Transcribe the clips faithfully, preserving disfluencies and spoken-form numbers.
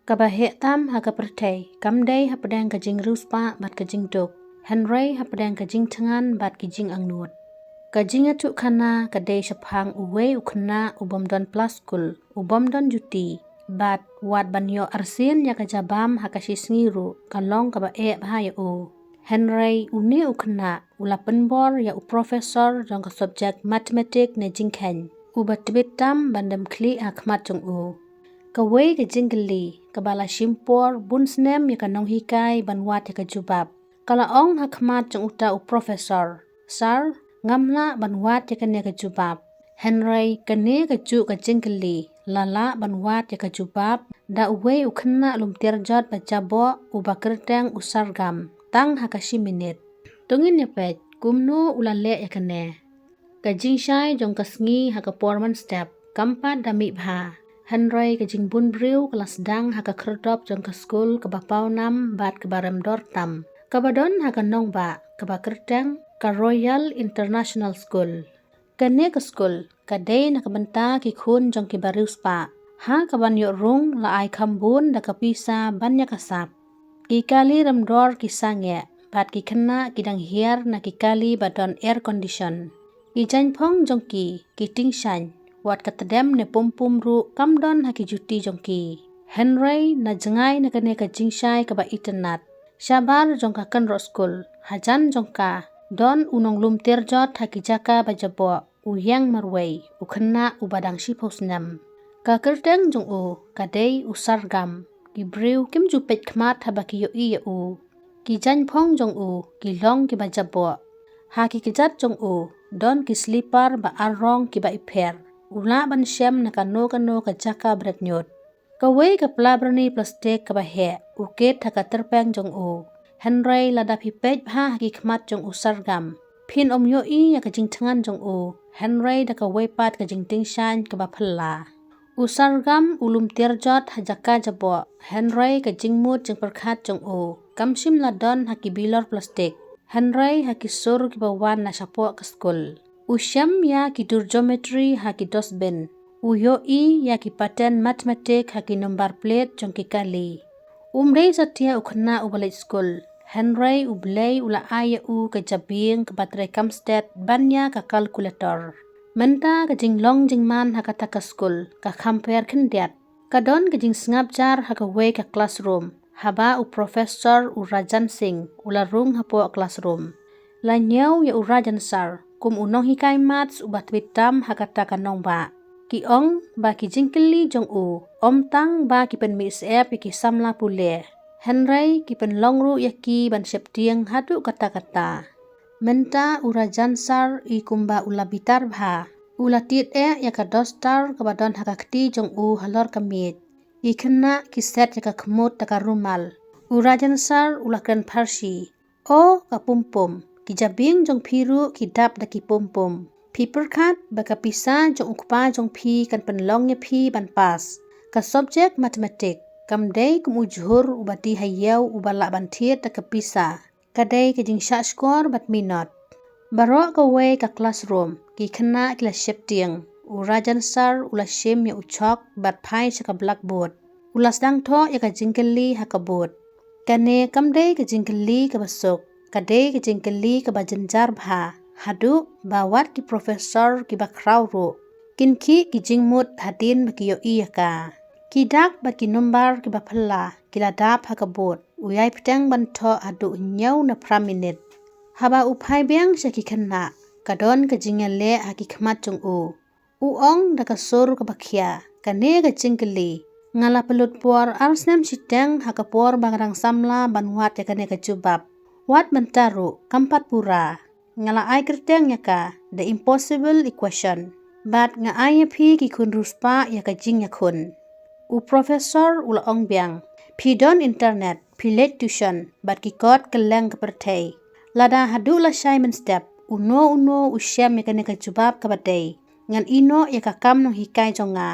Kaba heh tam ha ka pyrthei kam dei hapdeng ka jingriewspah bad ka jingduk, hynrei hapdeng ka jingthngan bad ki jingangnud. Ka jingïathuhkhana ka dei shaphang uwei u khynnah u bym don pla skul, u bym don juti, bad wat ban ïoh arsien ïa ka jabam ha ka shisngi ruh ka long kaba eh bha ïa u. Hynrei une u khynnah u la pynbor ïa u professor jong ka subject mathematics ne jingkheiñ, uba tbit tam ban dem khlieh ha khmat jong u. Kawei ka jingkylli kaba la shim por bun snem ïa ka nonghikai ban wad ïa ka jubab. Ka la ong ha khmat jong uta u professor, "Sir, ngam lah ban wad ïa kane ka jubab." Hynrei kane kajuh ka jingkylli la lah ban wad ïa ka jubab da uwei u khynnah lum tiar jot ba jaboh uba kyrteng u Sargam, tang ha ka shi minit. To ngin ïa peit kumno u la leh ïa kane. Ka jingshai jong ka sngi ha ka por mynstep kam pat da mih bha, hynrei ka jingbun briew ka la sdang ha ka khyrdop jong ka skul kaba pawnam bad kaba rem dor tam, kaba don ha ka nongbah kaba kyrteng ka Royal International School. Kane ka skul ka dei na ka bynta ki khun jong kiba riewspah, ha kaban ïoh rung la ai kham bun da ka pisa ban ïa ka sap. Ki kali rem dor ki sangeh bad ki khynnah ki dang hiar na ki kali ba don air condition. Ki jaiñphong jong ki, ki tyngshaiñ, wat ka tdem ne pum pum ruh kam don ha ki juti jong ki. Hynrei na jngai na kane ka jingshai kaba itynnat, shabar jong ka kynroh skul, hajan jong ka don u nonglum tiar jot ha ki jaka ba jaboh, u ïeng marwei, u khynnah uba dang shiphew snem. Ka kyrteng jong u ka dei u Sargam. Ki briew kim ju peit khmat haba ki ïohi ïa u. Ki jaiñphong jong u ki long kiba jaboh. Ha ki kjat jong u don ki slipar ba ar rong kiba ipher. U lah ban shem na kano kano ka jaka bret ñiut. Kawei ka pla byrni plastik kaba heh u kit ha ka tyrpeng jong u. Hynrei lada phi peit bha ha ki khmat jong u Sargam, phin ym ïohi ïa ka jingthngan jong u, hynrei da kawei pat ka jingtyngshaiñ kaba phylla. U Sargam u lum tiar jot ha jaka jaboh, hynrei ka jingmut jingpyrkhat jong u kam shym la don ha ki bilor plastik, hynrei ha ki sur kiba wan na shapoh ka skul. U shem ïa ki dur geometry ha ki dustbin. U ïohi ïa ki pattern mathematics ha ki number plate jong ki kali. Um dei satia u khynnah uba leit skul, hynrei U Blei u la ai ïa u ka jabieng kaba treikam stet ban ïa ka calculator. Mynta ka jinglong jingman ha kata ka skul ka kham pher khyndiat. Ka don ka jingsngap jar ha kawei ka classroom, haba u professor u Rajan Singh u la rung hapoh classroom. La ñiew ïa u Rajan sir kum u nonghikai maths uba tbit tam ha kata ka nongbah. Ki ong ba ki jingkylli jong u ym tang ba ki pynmih syep ïa ki samla pule, hynrei ki pynlong ruh ïa ki ban sheptieng haduh katta katta. Mynta u Rajan sir i kumba u la bitar bha. U la tied eh ïa ka duster kaba don ha ka kti jong u halor ka miej. Ki khynnah ki set ïa ka khmut da ka rumal. U Rajan sir u la kren pharshi, "O ka pum pum, ki jabieng jong phi ruh ki dap da ki pum pum. Phi pyrkhat ba ka pisa jong u kpa jong phi kan pynlong ïa phi ban pass. Ka subject mathematics kam dei kum u jhur uba die ha ïew uba lah ban thied da ka pisa. Ka dei ka jingshah shkor bad minot." Baroh kawei ka classroom ki khynnah ki la sheptieng. U Rajan sir u la shim ïa u chok bad phai sha ka blackboard. U la sdang thoh ïa ka jingkylli ha ka board. Kane kam dei ka jingkylli kaba suk, ka dei ka jingkylli kaba jynjar bha, haduh ba wat ki professor kiba khraw ruh kin khih ki jingmut hadien ba ki ïohi ïa ka. Ki dak bad ki number kiba phylla ki la dap ha ka board. U ïai bteng ban thoh haduh hynñiew na phra minit. Haba u phai biang sha ki khynnah, ka don ka jingïaleh ha ki khmat jong u. U ong da ka sur kaba khia, "Kane ka jingkylli, nga la pynlut por ar snem shiteng ha ka por ba nga dang samla ban wad ïa kane ka jubab. Wat mynta ruh kam pat pura. Nga la ai kyrteng ïa ka the impossible equation. Bad nga ai ïa phi ki khun riewspah ïa ka jingïakhun." U professor u la ong biang, "Phi don internet, phi leit tuition, bad ki kot kylleng ka pyrthei. Lada haduh lashai mynstep uno uno u shem ïa kane ka jubab kaba dei, ngan ïehnoh ïa ka kam nonghikai jong nga,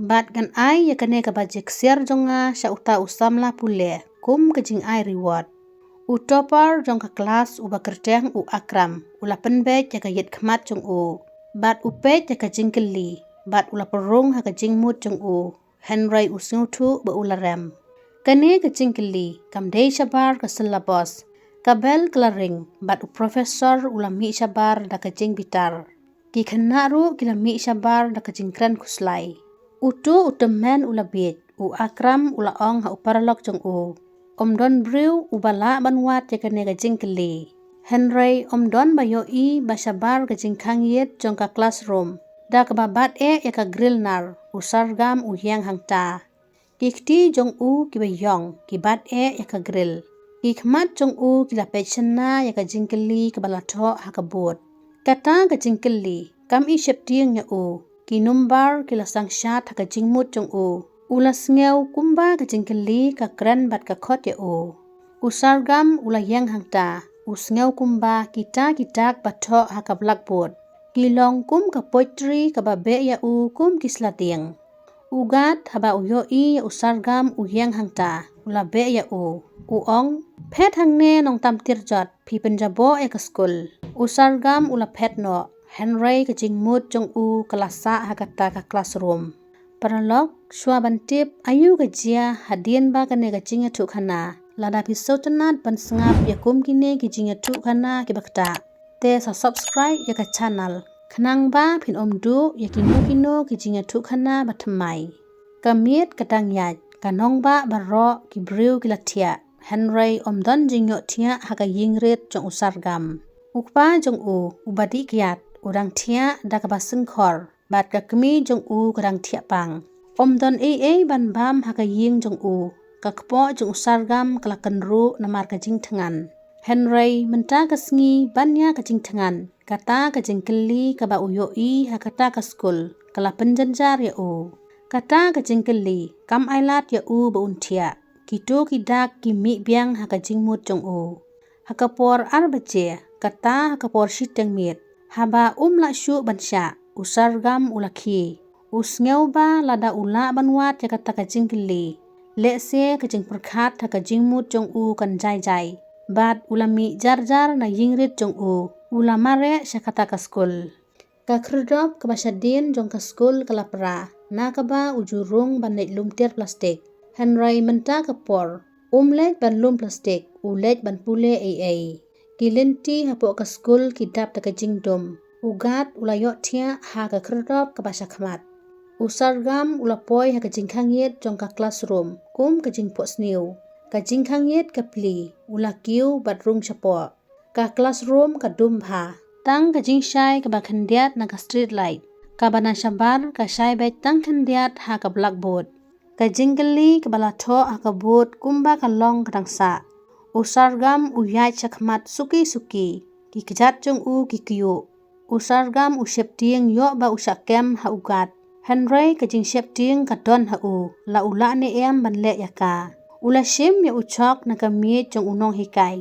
bad ngan ai ïa kane ka baje ksiar jong nga sha uta u samla pule kum ka jingai reward." U topper jong ka klas uba kyrteng u Akram u la pynbeit ïa ka ïit khmat jong u, bad u peit ïa ka jingkylli, bad u la pynrung ha ka jingmut jong u, hynrei u sngewthuh ba u la rem. Kane ka jingkylli kam dei shabar ka syllabus. Ka bell ka la ring bad u professor u la mih shabar da ka jingbitar. Ki khynnah ruh ki la mih shabar da ka jingkren khuslai. Uto u tymmen u la bieit, u Akram u la ong ha u paralok jong u. Ym don briew uba lah ban wad ïa kane ka jingkylli. Hynrei ym don ba ïohi ba shabar ka jingkhang ïit jong ka classroom. Da kaba bat eh ïa ka grill nar, u Sargam u ïeng hangta. Ki kti jong u kiba ïong, ki bat eh ïa ka grill. Ki khmat jong u ki la peit shynna ïa ka jingkylli kaba la thoh ha ka board. Kata ka jingkylli, kam i sheptieng ïa u, ki number ki la sangshad ha ka jingmut jong u. U la sngew kumba ka jingkylli ka kren bad ka khot ïa u. U Sargam u la ïeng hangta, u sngew kumba kita ki dak ba thoh ha ka blackboard ki long kum ka poetry kaba beh ïa u kum ki sladieng. U guard haba u ïohi ïa u Sargam u ïeng hangta, u la beh ïa u. U ong, "Phet hangne nongtam tirjot, phi pynjaboh ïa ka skul." U Sargam u la phet noh, hynrei ka jingmut jong u ka la sah ha kata ka classroom. Paralok, shuwa ban tip aïu ka jia hadien ba kane ka jingïathuhkhana, lada phi sngewtynnat ban sngap ïa kum kine ki jingïathuhkhana kiba ktah, te sa subscribe ïa ka channel khnang ba phin ym duh ïa kino kino ki jingïathuhkhana ba thymmai. Ka miet ka dang ïaid, ka nongbah baroh ki briew ki la thiah, hynrei ym don jingïohthiah ha ka ïingrit jong u Sargam. U kpa jong u, uba dih kiad, u dang thiah da kaba syngkhor, bad ka kmie jong u ka dang thiah pang. Ym don ei ei ban bam ha ka ïing jong u. Ka kpoh jong u Sargam ka la kynruh namar ka jingthngan. Hynrei mynta ka sngi ban ïa ka jingthngan, kata ka jingkylli kaba u ïohi ha kata ka skul ka la pynjynjar ïa u. Kata ka jingkylli kam ailad ïa u ba un thiah. Kito ki dak ki mih biang ha ka jingmut jong u. Ha ka por ar baje, kata ha ka por shiteng miet, haba um lah shuh ban shah, u Sargam u la khie. U sngew ba lada u lah ban wad ïa kata ka jingkylli, lehse ka jingpyrkhat ha ka jingmut jong u kan jai jai. Bad u la mih jar jar na ïingrit jong u, u la mareh sha kata ka skul. Ka khyrdop kaba shadien jong ka skul ka la pra, na kaba u ju rung ban leit lum tiar plastik. Hynrei mynta ka por, um leit ban lum plastik, u leit ban pule ei ei. Ki lynti hapoh ka skul ki dap da ka jingdum. U guard u la ïohthiah ha ka khyrdop kaba shakhmat. U Sargam u la poi ha ka jingkhang ïit jong ka classroom, kum ka jingphohsniew. Ka jingkhang ïit ka plie, u la kiew bad rung shapoh. Ka classroom ka dum bha. Tang ka jingshai kaba khyndiat na ka street light, kaba na shabar ka shai beit tang khyndiat ha ka blackboard. Ka jingkylli kaba la thoh ha ka board kumba ka long ka dang sah. U Sargam u ïaid shakhmat suki suki, ki kjat jong u ki kyiuh. U Sargam u sheptieng ïoh ba u shah kem ha u guard. Hynrei ka jingsheptieng ka don ha u, la u lah ne em ban leh ïa ka. U la shim ïa u chok na ka miej jong u nonghikai.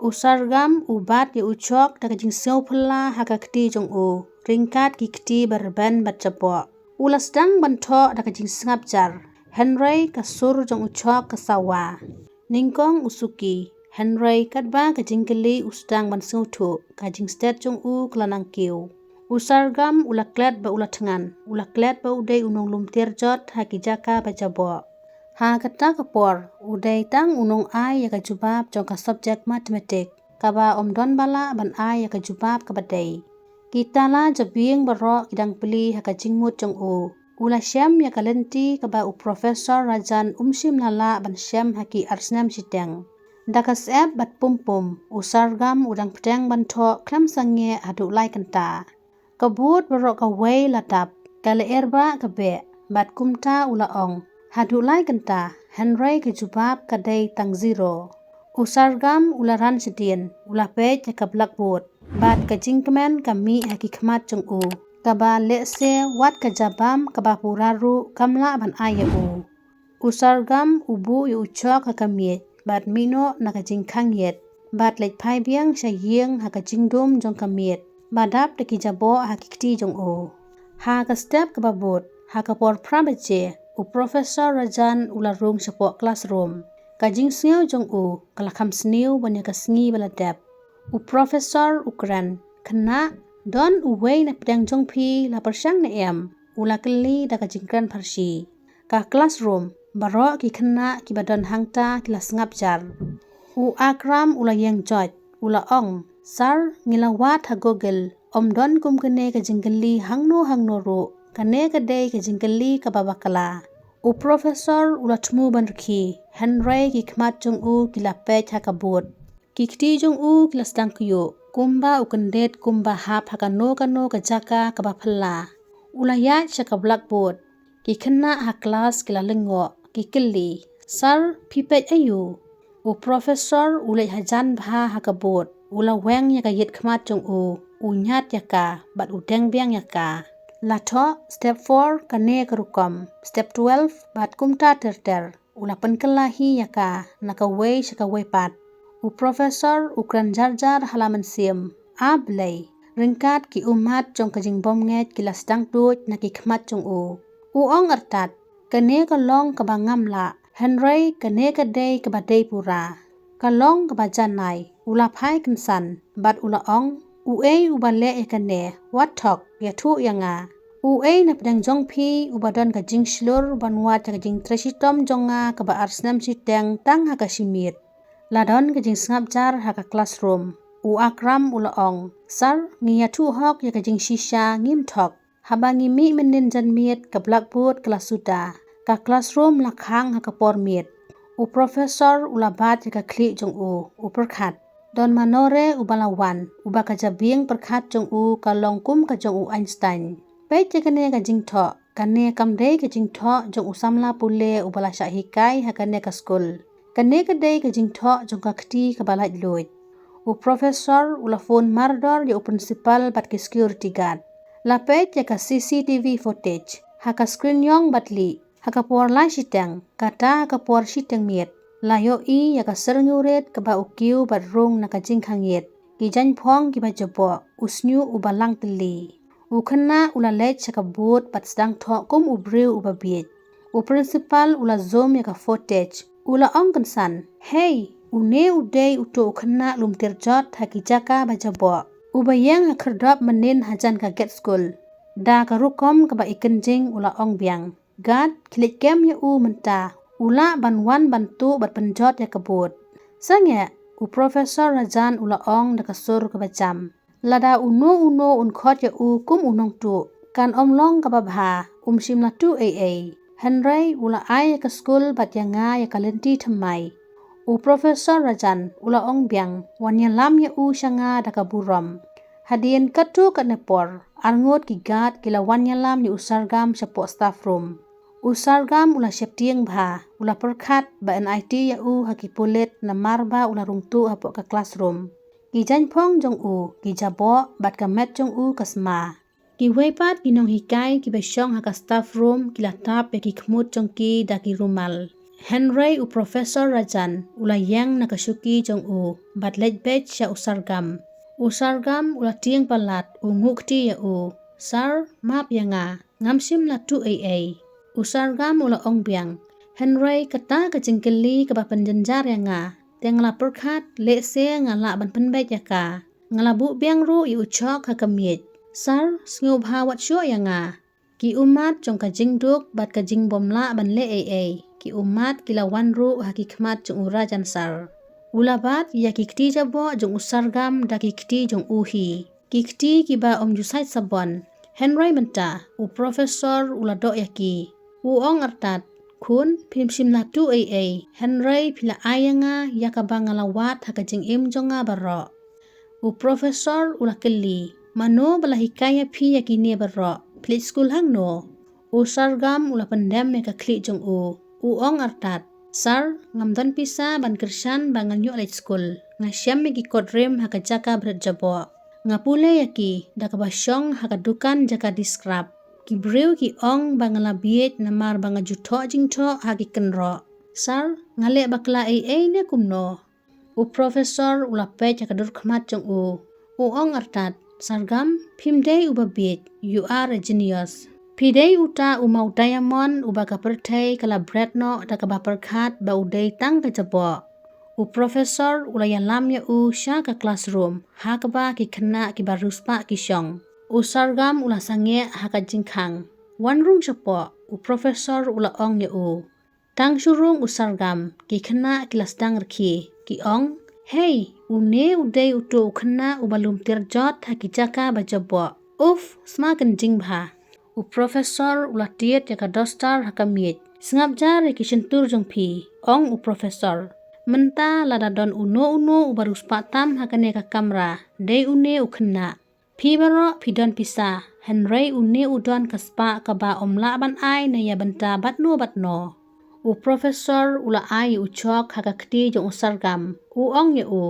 U Sargam u bat ïa u chok da ka jingsngewphylla ha ka kti jong u, ryngkat ki kti ba rben bad jaboh. U la sdang ban thoh da ka jingsngap jar, hynrei ka sur jong u chok ka sawa. Nyngkong u suki, hynrei katba ka jingkylli u sdang ban sngewthuh, ka jingstet jong u ka la nang kiew. U Sargam u la klet ba u la thngan, u la klet ba u dei u nonglum tiar jot ha ki jaka ba jaboh. Ha kata ka por, u dei tang u nongai ïa ka jubab jong ka subject mathematics, kaba ym don ba lah ban ai ïa ka jubab kaba dei. Ki tala jabieng baroh ki dang plie ha ka jingmut jong u. U la shem ïa ka lynti kaba u Professor Rajan um shym la lah ban shem ha ki ar snem shiteng. Da ka syep bad pum pum, u Sargam u dang pdiang ban thoh khlem sangeh haduh lai kynta. Ka board baroh kawei la dap, ka lyer ba ka beh, bad kumta u la ong, "Haduh lai kynta, hynrei ka jubab ka dei tang zero." U Sargam u la ran shadien, u la peit ïa ka blackboard, bad ka jingkmen ka mih ha ki khmat jong u. Kaba lehse wat ka jabam kaba pura ruh kam lah ban ai ïa u. U Sargam u buh ïa u chok ha ka miej, bad mih noh na ka jingkhang ïit, bad leit phai biang sha ïing ha ka jingdum jong ka miet, ba dap da ki jaboh ha ki kti jong u. Ha ka step kaba bud, ha ka por phra baje, u Professor Rajan u la rung shapoh classroom. Ka jingsngew jong u ka la kham sniew ban ïa ka sngi ba la dep. U Professor u kren, "Khynnah, don uwei na pdeng jong phi la pyrshang ne em?" u la kylli da ka jingkren pharshi. Ka classroom Baroh ki khynnah kiba don hangta ki la sngap jar. U Akram u la ïeng joit, u la ong, "Sir, ngi la wad ha Google, ym don kum kane ka jingkylli hangno hangno ruh, kane ka dei ka jingkylli kaba bakla." U professor u la thmu ban rkhie, hynrei ki khmat jong u ki la peit ha ka board. Ki kti jong u ki la sdang kyiuh, kumba u kyndit kumba hap ha kano kano ka jaka kaba phylla. U la ïaid sha ka blackboard. Ki khynnah ha klas ki la lyngngoh, ki kylli, "Sir, phi peit aïu?" U professor u leit hajan bha ha ka board, u la weng ïa ka ïit khmat jong u, u ñiad ïa ka, bad u deng biang ïa ka. La thoh, step four, kane ka rukom, step twelve, bad kumta ter ter. U la pynkylla hi ïa ka, na kawei sha kawei pat. U professor u kren jar jar ha la mynsiem, "A Blei." Ryngkat ki ummat jong ka jingbymngeit ki la sdang tuid na ki khmat jong u. U ong artat, "Kane ka long kaba ngam lah, hynrei kane ka dei kaba dei pura. Ka long kaba janai." U la phai kynsan, bad u la ong, "Uei uba leh ïa kane, wat thok, ïathuh ïa nga. Uei na pdeng jong phi uba don ka jingshlur ban wad ïa ka jingtrei shitom jong nga kaba ar snem shiteng tang ha ka shi miet?" La don ka jingsngap jar ha ka classroom. U Akram u la ong, "Sir, ngi ïathuh hok ïa ka jingshisha, ngim thok. Haba ngi mih mynnin janmiet ka blackboard ka la suda. Ka classroom la khang ha ka por miet." U professor u la bat ïa ka khlieh jong u, u pyrkhat, "Don mano re uba la wan, uba ka jabieng pyrkhat jong u ka long kum ka jong u Einstein. Peit ïa kane ka jingthoh, kane kam dei ka jingthoh jong u samla pule uba la shah hikai ha kane ka skul. Kane ka dei ka jingthoh jong ka kti kaba laitluid." U professor u la phone mardor ïa u principal bad ki security guard. La peit ïa ka C C T V footage. Ha ka screen ïong bad lieh, ha ka por lai shiteng, kata ha ka por shiteng miet, la ïohi ïa ka syrngiew rit kaba u kiew bad rung na ka jingkhang ïit. Ki jaiñphong kiba jaboh, u shñiuh uba lang tylli. U khynnah u la leit sha ka board bad sdang thoh kum u briew uba bieit. U principal u la zoom ïa ka footage. U la ong kynsan, "Hei, une u dei uto u khynnah lum tir jot ha ki jaka ba jaboh, uba ïeng ha khyrdop mynnin hajan ka gate skul." Da ka rukom kaba i kynjing u la ong biang, "Guard, khie leit kem ïa u mynta. U lah ban wan ban tuh bad pynjot ïa ka board." "Sangeh," u professor Rajan u la ong da ka sur kaba jam, "lada uno uno un khot ïa u kum u nongtuh, kan ym long kaba bha, um shym la tuh ei ei. Hynrei u la ai ïa ka skul bad ïa nga ïa ka lynti thymmai." U professor Rajan u la ong biang, "Wan ïalam ïa u sha nga da ka burom." Hadien katto katne por, arngut ki guard ki la wan ïalam ïa u Sargam shapoh staff room. U Sargam u la sheptieng bha, u la pyrkhat ba yn aiti ïa u ha ki pulit namar ba u la rung tuh hapoh ka classroom. Ki jaiñphong jong u ki jaboh bad ka met jong u ka sma. Kiwei pat ki nonghikai kiba shong ha ka staff room ki la tap ïa ki khmut jong ki da ki rumal. Hynrei u professor Rajan u la ïeng na ka shuki jong u bad leit beit sha u Sargam. U Sargam u la tieng palat, u nguh kti ïa u, "Sir, map ïa nga, ngam shym la tuh ei ei." U Sargam u la ong biang, "Hynrei kata ka jingkylli kaba pynjynjar ïa nga, te nga la pyrkhat lehse nga lah ban pynbeit ïa ka. Nga la buh biang ruh ïa u chok ha ka miej. Sir, sngewbha wat shoh ïa nga." Ki ummat jong ka jingduk bad ka jingbymlah ban leh ei ei, ki ummat ki la wan ruh ha ki khmat jong u Rajan sir. U la bat ïa ki kti jaboh jong u Sargam da ki kti jong u hi, ki kti kiba ym ju sait sabon. Hynrei mynta u professor u la doh ïa ki. U ong artat, "Khun, phim shym la tuh ei ei, hynrei phi la ai ïa nga ïa kaba nga la wad ha ka jingim jong nga baroh." U professor u la kylli, "Mano ba la hikai ïa phi ïa kine baroh? Phi leit skul hangno?" U Sargam u la pyndem ïa ka khlieh jong u, u ong artat, "Sir, ngam don pisa ban kyrshan ba ngan ïoh leit skul. Nga shem ïa ki kot rim ha ka jaka bret jaboh. Nga pule ïa ki da kaba shong ha ka dukan jaka di scrap. Ki briew ki ong ba nga la bieit namar ba nga ju thoh jingthoh ha ki kynroh. Sir, nga leh bakla ei ei ne kumno?" U professor u la peit ha ka dur khmat jong u, u ong artat, "Sargam, phim dei uba bieit, you are a genius. Phi dei uta u maw diamond uba ka pyrthei ka la bret noh da kaba pyrkhat ba u dei tang ka jaboh." U professor u la ïalam ïa u sha ka classroom, ha kaba ki khynnah kiba riewspah ki shong. U Sargam u la sangeh ha ka jingkhang. "Wan rung shapoh," u professor u la ong ïa u. Tang shu rung u Sargam, ki khynnah ki la sdang rkhie. Ki ong, "Hei, une u dei uto u khynnah uba lum tiar jot ha ki jaka ba jaboh. Uf, sma kynjing bha." U professor u la tied ïa ka dostar ha ka miej. "Sngap jar ïa ki shyntur jong phi," ong u professor. "Mynta lada don uno uno uba riewspah tam ha kane ka kamra, dei une u khynnah. Phi baroh phi don pisa, hynrei une u don ka spah kaba ym lah ban ai na ïa bynta batno batno." U professor u la ai u chok ha ka kti jong u Sargam. U ong ïa u,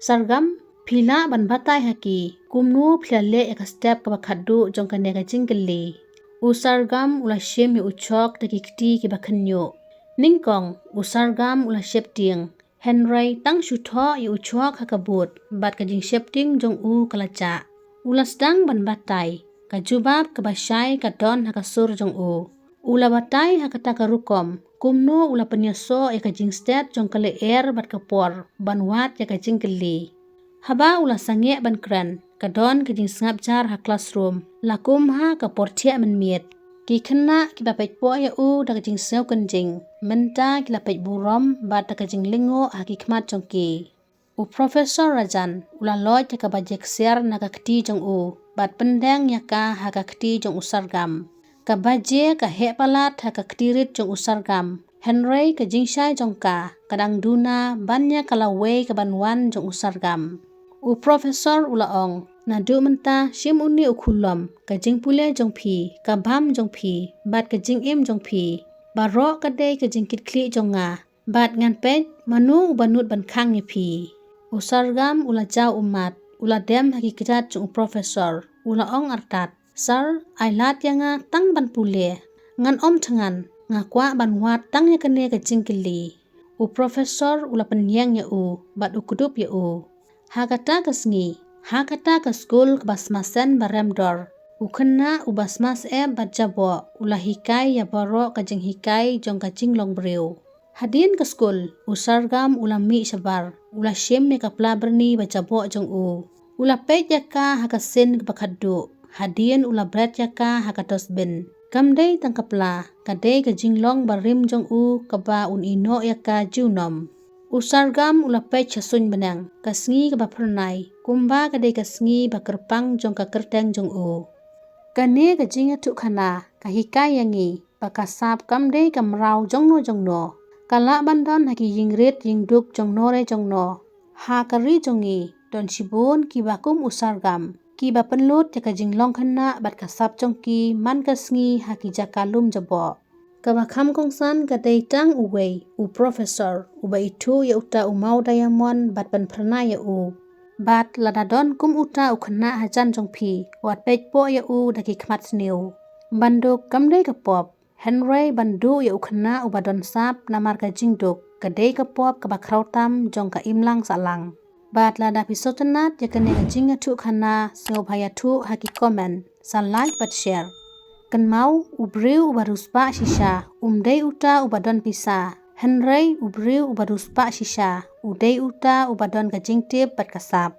"Sargam, phi lah ban batai ha ki kumno phi la leh ïa ka step kaba khatduh jong kane ka jingkylli." U Sargam u la shim ïa u chok da ki kti kiba khynñiuh. Nyngkong, u Sargam u la sheptieng. Hynrei tang shu thoh ïa u chok ha ka bud, bad ka jingsheptieng jong u ka la jah. U la sdang ban batai. Ka jubab kaba shai ka don ha ka sur jong u. U la batai ha kata ka rukom kumno u la pynïasoh ïa ka jingstet jong ka lyer bad ka por ban wad ïa ka jingkylli. Haba u la sangeh ban kren, ka don ka jingsngap jar ha classroom, la kum ha ka por thiah mynmiet. Ki khynnah kiba peit poh ïa u da ka jingsngew kynjing, mynta ki la peit burom bad da ka jinglyngngoh ha ki khmat jong ki. U professor Rajan u la loit ïa ka baje ksiar na ka kti jong u, bad pyndeng ïa ka ha ka kti jong u Sargam. Ka baje ka heh palat ha ka kti rit jong u Sargam, hynrei ka jingshai jong ka ka dang duna ban ïa ka lawei kaban wan jong u Sargam. U professor u la ong, "Naduh mynta shim une u khulom, ka jingpule jong phi, ka bam jong phi, bad ka jingim jong phi, baroh ka dei ka jingkitkhlieh jong nga. Bad ngan peit mano uba nud ban khang ïa phi." U Sargam u la jaw ummat, u la dem ha ki kjat jong u professor, u la ong artat, "Sir, ai lad ïa nga tang ban pule. Ngan ym thngan, nga kwah ban wad tang ïa kane ka jingkylli." U professor u la pynïeng ïa u, bad u kdup ïa u. Ha kata ka sngi, ha kata ka skul kaba sma shen ba rem dor, u khynnah uba sma syep bad jaboh u la hikai ïa baroh ka jinghikai jong ka jinglong briew. Hadien ka skul, u Sargam u la mih shabar, u la shim ïa ka pla byrni ba jaboh jong u. U la peit ïa ka ha ka sien kaba khatduh, hadien u la bret ïa ka ha ka dustbin. Kam dei tang ka pla, ka dei ka jinglong barim jong u kaba un ïehnoh ïa ka junom. U Sargam u la peit sha suiñ bneng, ka sngi kaba phyrnai, kumba ka dei ka sngi ba kyrpang jong ka kyrteng jong u. Kane ka jingïathuhkhana ka hikai ïa ngi ba ka sap kam dei ka mraw jongno jongno. Ka lah ban don ha ki ïingrit ïingduk jongno re jongno. Ha ka ri jong ngi don shibun kiba kum u Sargam, kiba pynlut ïa ka jinglong khynnah bad ka sap jong ki man ka sngi ha ki jaka lum jaboh. Kaba kham kongsan ka dei tang uwei, u professor, uba ithuh ïa uta u maw diamond bad pynphyrnai ïa u. Bad lada don kum uta u khynnah hajan jong phi, wat peit poh ïa u da ki khmat sniew. Ban duk kam dei ka pop, hynrei ban duh ïa u khynnah uba don sap namar ka jingduk, ka dei ka pop kaba khraw tam jong ka imlang sahlang. Bad lada phi sngewtynnat ïa kane ka jingïathuhkhana, sngewbha ïathuh ha ki comment, sa like bad share. Kynmaw, u briew uba riewspah shisha um dei uta uba don pisa, hynrei u briew uba riewspah shisha u dei uta uba don ka jingtip bad ka sap.